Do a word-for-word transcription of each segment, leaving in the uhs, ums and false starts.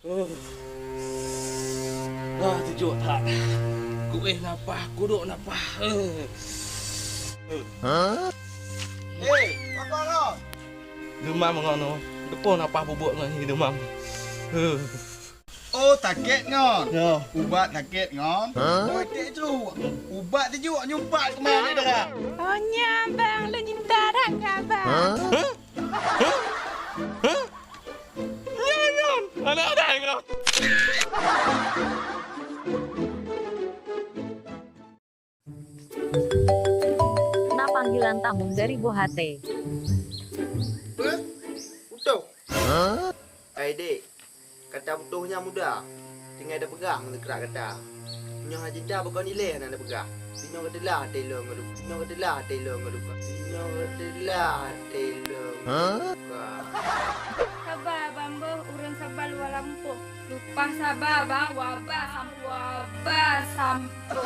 Huh. Ah, tujok that. Kuéh napah, kudok napah. Huh. Huh. Hei, apa ngon? Deumam ngon nyoe. Deungon napah bubuk ngon hi deumam. Huh. Oh, sakét ngon? Ya. Ubat sakét ngon? Huh? Ubat tujok. Ubat tujok nyumpat keumae lé darah. Oh, nyan bang, lôn cinta that keu abang. Huh? Huh? Huh? Nyan, nyan. Anak dah ngon. Na panggilan tamu dari Buhate. Peue? Utoh? Hai, dek. Kata utoh nyan mudah. Tinggai tapeugah meuneuh krak gata. Nyoe hana cinta bak kon ilée hana tapeugah. Sinyoe geuteulah até lôn ngon luka. Sinyoe geuteulah até lôn ngon luka. Sinyoe geuteulah até lôn ngon luka. Saba, bang, boh ureuëng saba luwa lampôh. Lumpah saba, bang, waba sam-, waba sampôh.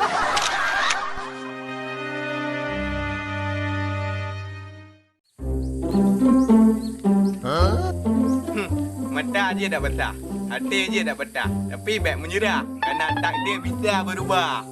Hmm, mata jih dak basah, até jih dak patah, tapi bék meunyeurah, karena takdir bisa berubah.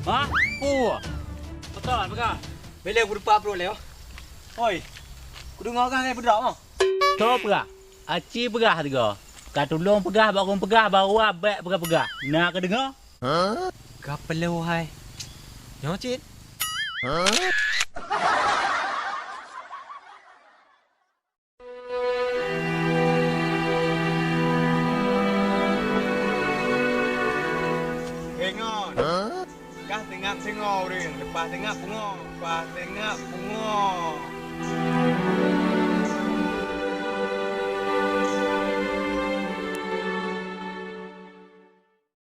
Hah? Peue? Pakon, pakon? Bèk lé kudepak pruet lé, oh. Hoi, kudeungoe kah kayée peudrop, oh? Toh peugah, aci peugah sigoe. Ka tulông peugah bak ureueng peugah, bahwa bèk peugah-peugah. Na kadeungoe? Ka peuleuh hai. Nyoe cit. Ingat, kah seungab singoh ureueng, leupah seungab pungo, leupah seungab pungo.